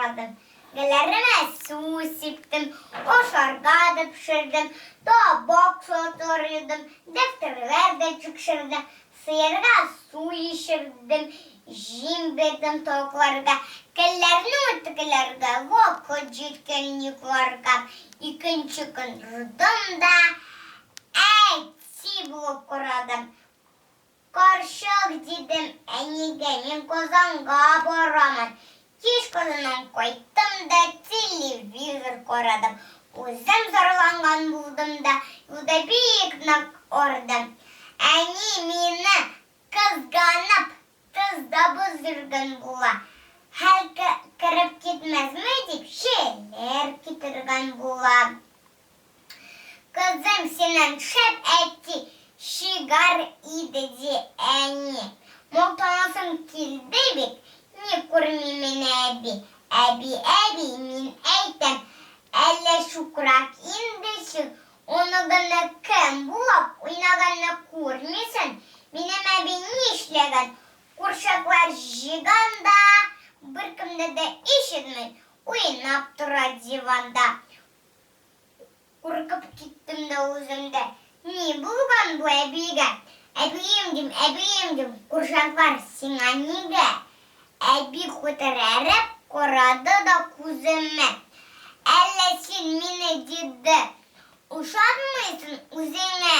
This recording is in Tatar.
карадым. Гөлләремә су сиптем, ашарга да пешердем, табак сатыр идем, дәфтәрләр дә тикшердем, сыерга су эчердем, җим бирдем тавыкларга, көлләрне үтүкләргә вакыт җиткән йокларга. Икенче көн тордым да, әти булып карадым. Карчык, дидем әнигә, мин Казанга барамын. Кич Казаннан кайттым да телевизор карадым. Үзем зарланган булдым да, юлда бик нык ардым. Әни мине кызганып, тызда боздырган була. Хәл кереп китмәсме дип, чәйләр китергән була. Кызым, синнән шәп әти чыгар иде, ди әни. Мактанасым килде бит, ник күрми мине әби? Әби, әби, мин әйтәм, әллә чукрак инде син, оныгыңны кем булып уйнаганны күрмисең? Минем әби нишләгән? Курчаклар җыйган да, беркемне дә ишетми, уйнап тора диванда. Куркып киттем дә үзем дә. Ни булган бу әбигә? Әбием дим, әбием дим, курчаклар сиңа нигә? Әби күтәреп карады да күземә. Әллә син мине, диде, ошатмыйсың үзеңә?